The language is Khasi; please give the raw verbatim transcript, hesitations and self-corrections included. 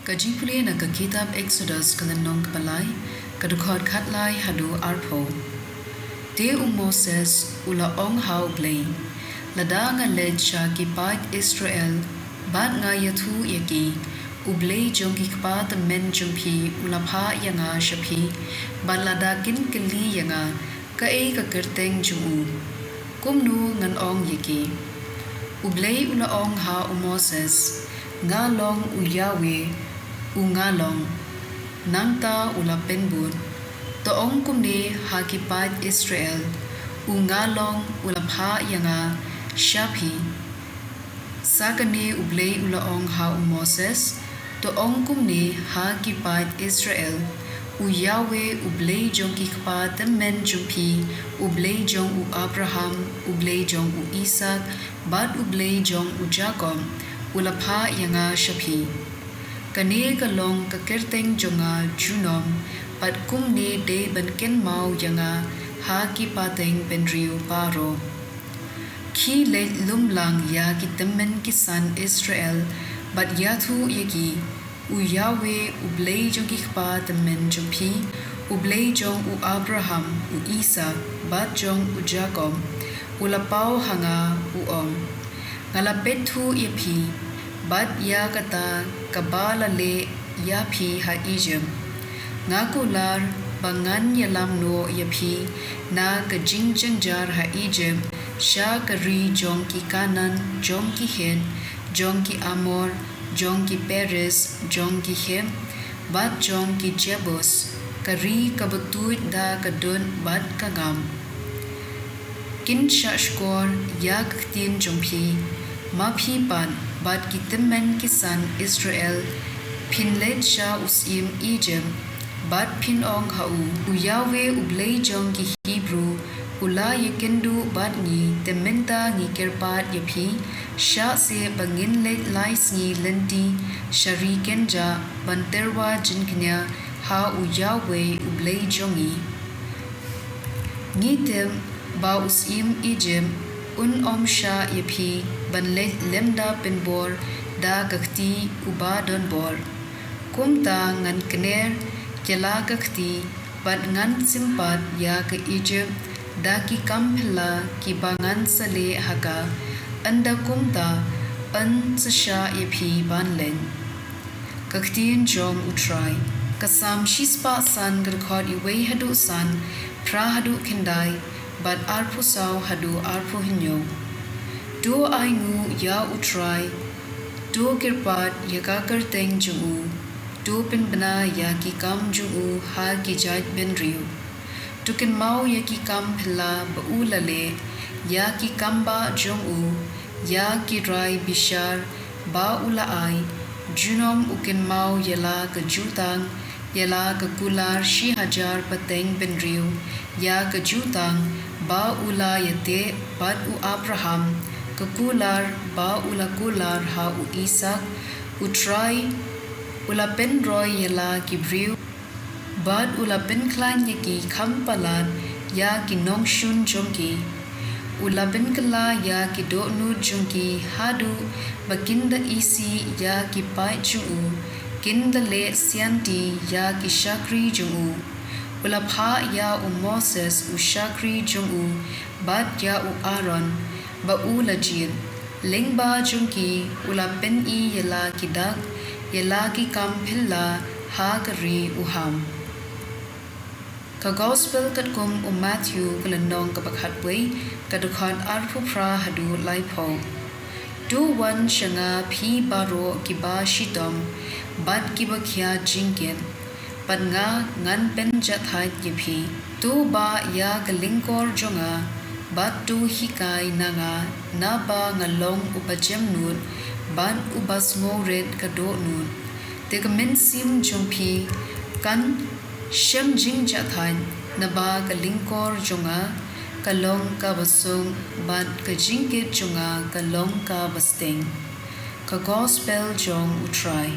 Ka jingpule na ka kitab Eksodus ka lynnong kaba lai, ka dkhot khatlai haduh arphew. Te u Moses u la ong ha U Blei, lada nga leit sha ki paid Israel bad nga ïathuh ïa ki, U Blei jong ki kpa tymmen jong phi u la phah ïa nga sha phi, bad lada kin kylli ïa nga, kaei ka kyrteng jong u, kumno ngan ong ïa ki? U Blei u la ong ha u Moses, nga long u Yahweh, u nga long. Nangta u la pynbud, to ong kumne ha ki paid Israel, u nga long u la phah ïa nga sha phi. Sa kane U Blei u la ong ha u Moses, to ong kumne ha ki paid Israel, u Yahweh U Blei jong ki kpa tymmen jong phi, U Blei jong u Abraham, U Blei jong u Isak, bad U Blei jong u Jakob, u la phah ïa nga sha phi. Kane ka long ka kyrteng jong nga junom, bad kumne dei ban kynmaw ïa nga ha ki pateng bynriew baroh. Khie leit lum lang ïa ki tymmen ki san Israel, bad ïathuh ïa ki, u Yahweh U Blei jong ki kpa tymmen jong phi, U Blei jong u Abraham, u Isak, bad jong u Jakob, u la paw ha nga, u ong, nga la peit thuh ïa phi, bad ïa kata kaba la leh ïa phi ha Egypt. Nga kular ba ngan ïalam noh ïa phi na ka jingjynjar ha Egypt, sha ka ri jong ki Kanaan, jong ki Hit, jong ki Amor, jong ki Periz, jong ki Hiv, bad jong ki Jebus, ka ri kaba tuid da ka dud bad ka ngam. Kin shah shkor ïa ka ktien jong phi, ma phi pat bad ki tymmen ki san Israel, phin leit sha u syiem Egypt, bad phin ong ha u, u Yahweh U Blei jong ki Hebru, u la ïakynduh bad ngi, te mynta ngi kyrpad ïa phi, shah seh ba ngin leit lai sngi lynti sha ri kynjah, ban tyrwa jingkñia ha u Yahweh U Blei jong ngi. Ngi tip ba u syiem Egypt un ym shah ïa phi ban leit lymda pynbor da ka kti uba donbor. Kumta ngan kner ïa la ka kti, bad ngan sympat ïa ka Egypt da ki kam phylla kiba ngan sa leh ha ka, ynda kumta yn sa shah ïa phi ban leit. Ka ktien jong U Trai. Ka Salm shispah san, ka dkhot wei haduh san, phra haduh khyndai, bad arphew saw haduh arphew hynñiew. To ainguh ïa U Trai, to kyrpad ïa ka kyrteng jong u, to pynbna ïa ki kam jong u ha ki jait bynriew. To kynmaw ïa ki kam phylla ba u la leh, ïa ki kambah jong u, ïa ki rai bishar ba u la ai. Junom u kynmaw ïa la ka jutang, ïa la ka kular shi hajar pateng bynriew, ïa ka jutang ba u la ïateh bad u Abraham, ka kular ba u la kular ha u Isak. U Trai u la pynroi ïa la ki briew, bad u la pynkhlaiñ ïa ki kham palat ïa ki nongshun jong ki. U la pynkylla ïa ki dohnud jong ki haduh ba kin da isih ïa ki paid jong u, kin da leh sianti ïa ki shakri jong u. U la phah ïa u Moses u shakri jong u, bad ïa u Aaron, ba u la jied. Lyngba jong ki u la pyni ïa la ki dak, ïa la ki kam phylla ha ka ri u Ham. Ka Gospel katkum u Matthew, ka lynnong kaba khatwei, ka dkhot arphew phra haduh laiphew. To wan sha nga phi baroh kiba shitom bad kiba khia jingkit, bad nga ngan pynjahthait ïa phi. To bah ïa ka lyngkor jong nga, bad to hikai na nga, naba nga long uba jemnud bad uba sngewrit ka dohnud. Te ka mynsiem jong phi kan shem jingjahthait, naba ka lyngkor jong nga ka long kaba suk, bad ka jingkit jong nga ka long kaba sting. Ka Gospel jong U Trai.